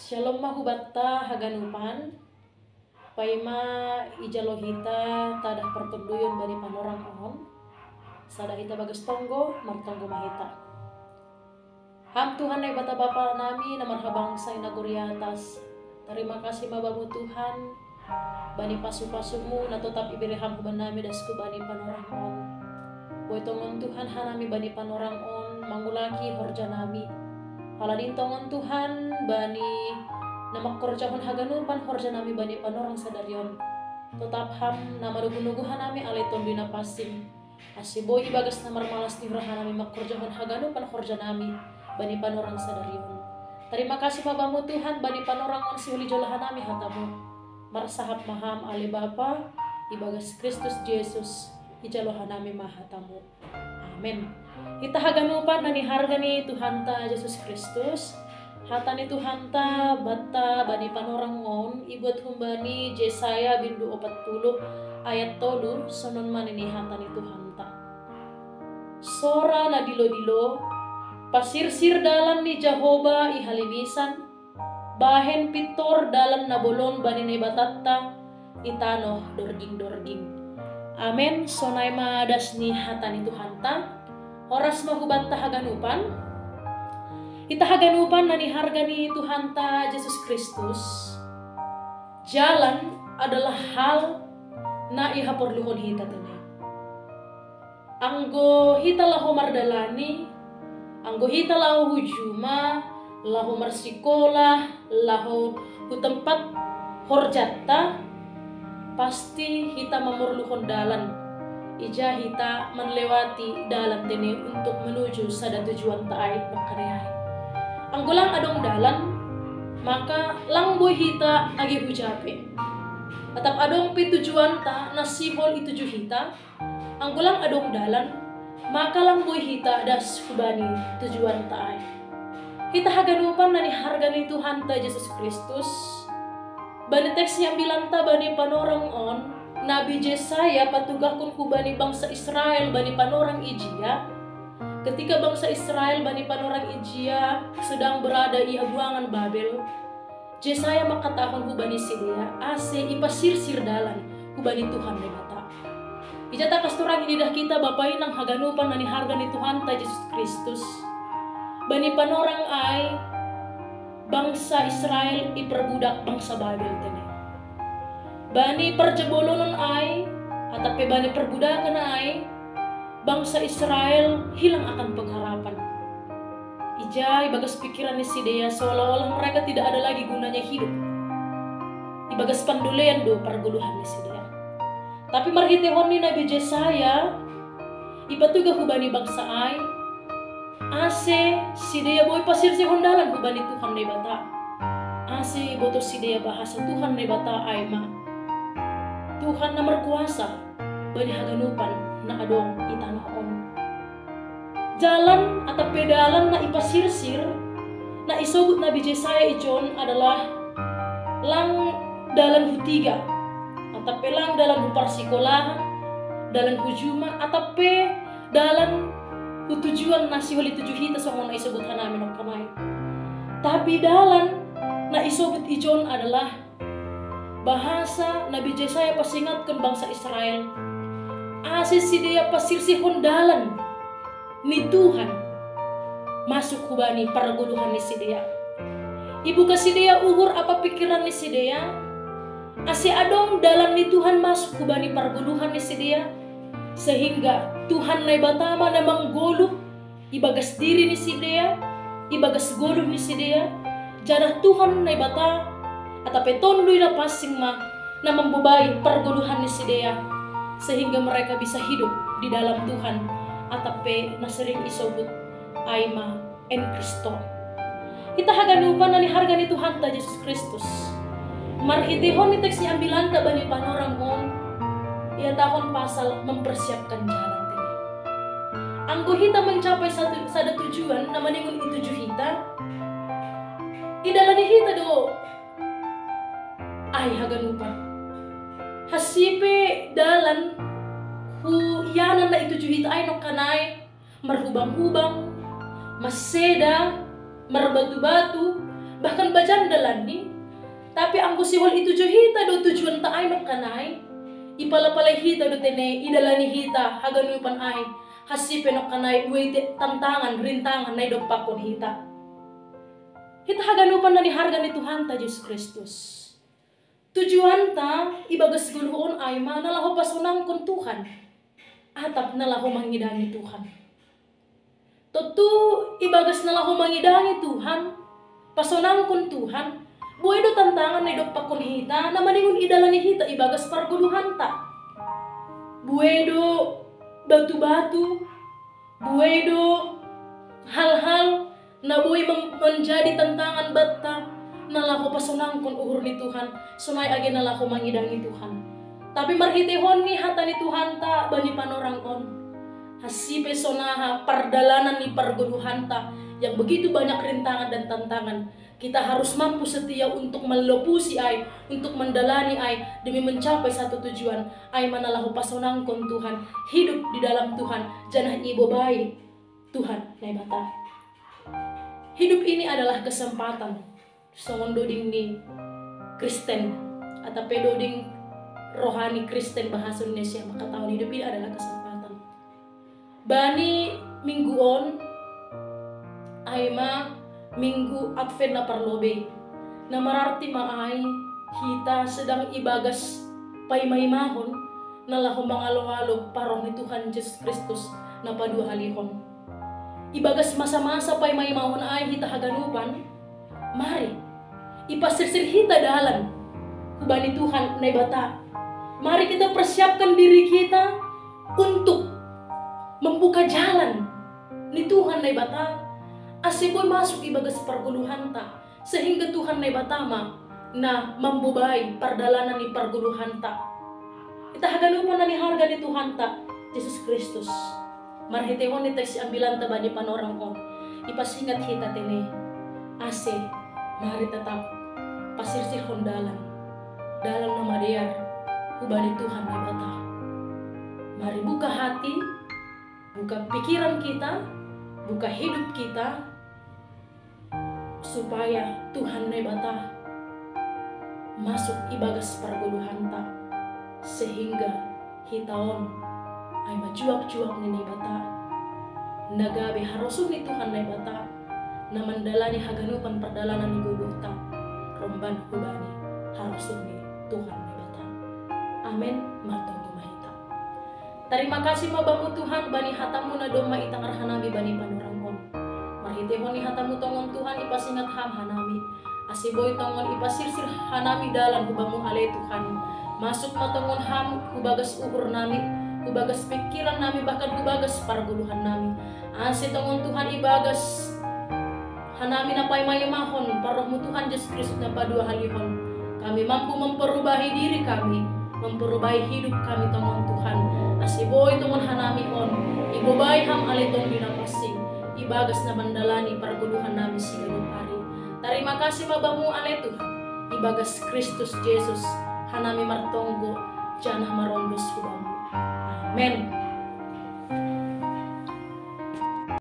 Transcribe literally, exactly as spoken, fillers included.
Shalom ma hubatta haganupan. Paima ijalo hita tadah partonduyun bani panorang on, sada hita bagas tonggo, martonggo ma hita. Ham Tuhan Naibata Bapa nami na marhabangsa i nagori atas, tarima kasih ma Bamu Tuhan, bani pasu-pasumu na totap ibere Ham hubannami das hubani panorang on. Boi tongon Tuhan hanami bani panorang on mangulaki horjanami. Pala dintong on Tuhan bani na mangkorjahon haganupan horjanami bani panorang sadari on. Totap Ham na manugu-nugu hanami ale Tonduy Napansing. Asi boi ibagas na marmalas ni roha hanami mangkorjahon haganupan horjanami bani panorang sadari on. Tarima kasih ma Bamu Tuhan bani panorang on sihol ijolo hanami hatamu. Marsahap ma Ham ale Bapa, ibagas Kristus Jesus, ijalo hanami ma hatamu. Amen. Hita haganupan na niharga ni Tuhanta Jesus Kristus, hata ni Tuhanta batta bani panorang on ibuat humbani Jesaya bindu opat puluh ayat tolu, sonon ma nini hata ni Tuhanta. Sora na dilo-dilo, pasirsir dalan ni Jahoba i halimisan, bahen pintor dalan na bolon bani Naibatatta i tanoh dorging-dorging. Amen. Sonai ma das ni hata ni Tuhanta. Horas ma hubatta haganupan. Hita haganupan na niharga ni Tuhanta Jesus Kristus, jalan adalah hal na ihaporluhon hita tene. Anggo hita laho mardalani, anggo hita laho hu juma, laho marsikola, laho hu tempat horjanta, pasti hita mamorluhon dalan. Ija hita manlewati dalan tene untuk menuju sada tujuanta ai, mangkane ai. Anggo lang adong dalan, maka lang boi hita age hu ja pe. Atap adong pe tujuanta na sihol ituju hita, anggo lang adong dalan, maka lang boi hita das hubani tujuanta ai. Hita haganupan na niharga ni Tuhanta Jesus Kristus, bani teks ni ambilanta bani panorang on, Nabi Jesaya patugahkon hubani bangsa Israel bani panorang ijia, ketika bangsa Israel bani panorang ijia sedang berada i habuangan Babel, Jesaya mangkatahon hubani sidea ase ipasirsir dalan hubani Tuhan Naibata. Ija tangkas tu rang ididah hita bapa inang haganupan na niharga ni Tuhanta Jesus Kristus. Bani panorang ai, bangsa Israel iperbudak bangsa Babel tene. Bani parjabolonon ai, atap pe bani perbudakan ai, bangsa Israel hilang akan pengharapan. Ija ibagas pikiran ni sidea seolah-olah mereka tidak ada lagi gunanya hidup. Ibagas pandolean do pargoluhan ni sidea. Tapi marhitehon ni Nabi Jesaya, ipatugah hubani bangsa ai, ase sidea boi pasirsihon dalan hubani Tuhan Naibata. Ase iboto sidea bahasa Tuhan Naibata ai ma Tuhan na markuasa bani haganupan na adong i tanoh on. Jalan atap pe dalan na ipasirsir, na isobut Nabi Jesaya ijon adalah lang dalan hu tiga, atap pe lang dalan hu parsikolahan, dalan hu juma, atap pe dalan hu tujuan na sihol ituju hita songon na isobut hanami nongkanai. Tapi dalan na isobut ijon adalah bahasa Nabi Jesaya pasingatkon bangsa Israel, ase sidea pasirsihon dalan ni Tuhan masuk hubani pargoluhan ni sidea. Ibuka sidea uhur atap pikiran ni sidea, ase adong dalan ni Tuhan masuk hubani pargoluhan ni sidea, sehingga Tuhan Naibata ma na manggoluh ibagas diri ni sidea, ibagas goluh ni sidea, janah Tuhan Naibata atap pe Tonduy Napansing ma na mambobai pargoluhan ni sidea, sehingga mereka bisa hidup di dalam Tuhan, atap pe na sering isobut ai ma en Kriston. Hita haganupan na niharga ni Tuhanta Jesus Kristus. Marhitehon ni teks ni ambilanta bani panorang on, ihatahon pasal mempersiapkan jalan tene. Anggo hita mencapai satu, sada tujuan na maningon ituju hita, idalani hita do ai haganupan. Hansi pe dalan hu ianan na ituju hita ai nongkanai, marhubang-hubang, marseda, marbatu-batu, bahkan bajanda lani. Tapi anggo sihol ituju hita do tujuanta ai nongkanai, ipalapalai hita do tene, idalani hita haganupan ai, hasipe nongkanai buei tantangan rintangan na idompakkon hita. Hita haganupan na niharga ni Tuhanta Jesus Kristus. Tujuanta ibagas goluh on ai ma na laho pasonangkon Tuhan, atap na laho mangidangi Tuhan. Tontu ibagas na laho mangidangi Tuhan, pasonangkon Tuhan, buei do tantangan na idompakkon hita na maningon idalani hita ibagas pargoluhanta. Buei do batu-batu, buei do hal-hal na boi menjadi tantangan banta na laho pasonangkon uhur ni Tuhan, sonai age na laho mangidangi Tuhan. Tapi marhiteihon ni hata ni Tuhanta bani panorang on, hasipe sonaha pardalanan ni pargoluhanta yang begitu banyak rintangan dan tantangan, kita harus mampu setia untuk melopusi ai, untuk mendalani ai demi mencapai satu tujuan, ai ma na laho pasonangkon Tuhan, hidup di dalam Tuhan, janah ibobai Tuhan Naibata. Hidup ini adalah kesempatan. Songon doding ni Kristen, atap pe doding rohani Kristen bahasa Indonesia, maka tahun hidup ini adalah kesempatan. Bani minggu on, ai ma minggu Advent na parlobei, na mararti ma ai hita sedang ibagas paimaimahon na laho mangaloalo parroh ni Tuhan Jesus Kristus na paduahalihon. Ibagas masa-masa paimaimahon ai hita haganupan, mari ipasirsir hita dalan hubani Tuhan Naibata. Mari kita persiapkan diri kita untuk membuka jalan ni Tuhan Naibata, ase boi masuk ibagas pargoluhanta, sehingga Tuhan Naibata ma na mambobai pardalanan ni pargoluhanta. Hita haganupan na niharga ni Tuhanta Jesus Kristus, marhiteihon ni teks ambilanta bani panorang on, ipasingat hita tene, ase mari tetap pasirsirhon dalan, dalan na madear hubani Tuhan Naibata. Mari buka hati, buka pikiran kita, buka hidup kita, supaya Tuhan Naibata masuk ibagas pargoluhanta, sehingga hita on ai ma juak-juak ni Naibata, na gabe harosuh ni Tuhan Naibata, na mandalani haganupan pardalanan ni goluhta, romban hubani harosuh ni Tuhan Naibata. Amen. Martonggo ma hita. Tarima kasih ma Bamu Tuhan bani hatamu na domma itangar hanami bani panorang on. Marhiteihon ni hatamu tongon Tuhan ipasingat ham hanami, ase boi tongon ipasirsir hanami dalan hu Bamu ale Tuhan. Masuk ma tongon ham hubagas uhur nami, hubagas pikiran nami, bahkan hubagas pargoluhan nami. Ase tongon Tuhan ibagas hanami na paimaimahon parrohmu Tuhan Jesus Kristus na paduahalihon, kami mampu memperubahi diri kami, memperubahi hidup kami tongon Tuhan, ase boi tongon hanami on ibobai ham ale Tondi na pansing ibagas na mandalani pargoluhan nami siganup ari. Tarima kasih ma Bamu ale Tuhan, ibagas Kristus Jesus hanami martonggo janah marondos hu Bamu. Amen.